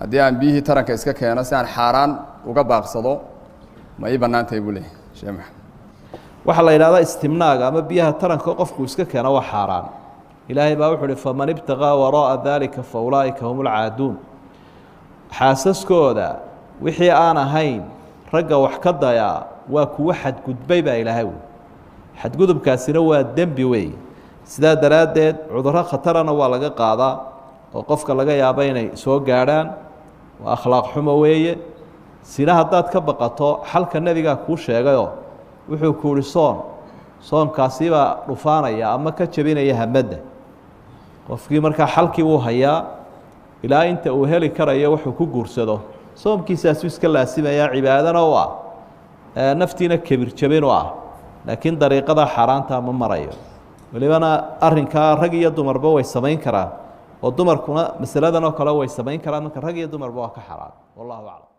Haddii aan biyihii taranka iska keeno si aan xaaraan uga baaqsado, ma ii bannaan tahay, buu leeyahy Sheekh Maxamed? Waxaa la yidhahdaa istimnaaga ama biyaha taranka qofku iska keeno waa xaaraan. Ilaahay baa wuxu uhi: "Faman ibtaqaa waraa'a dalika fa ulaa'ika hum ulcaaduun." Xaasaskooda wixii aan ahayn ragga wax ka dayaa waa kuwo xadgudbay, baa Ilaahay wy. Xadgudubkaasina waa dembi weey. Sidaa daraaddeed cudurro khatarana waa laga qaadaa oo qofka laga yaabo inay soo gaadhaan. Waa akhlaaq xumo weeye. Sina haddaad ka baqato, xalka nebigaa kuu sheegayoo wuxuu ku uhi soon. Soonkaasibaa dhufaanaya ama ka jebinaya hamadda qofkii. Markaa xalkii wuu hayaa ilaa inta uu heli karayo wuxuu ku guursado. Soomkiisaasu iska laasimayaa, cibaadana u ah, naftiina kebir jebin u ah, laakiin dariiqada xaaraanta ma marayo. Welibana arrinkaa rag iyo dumarba way samayn karaan, oo dumarkuna masaladan oo kale way samayn karaan. Marka rag iyo dumarba waa ka xaaraan. Wallahu aclam.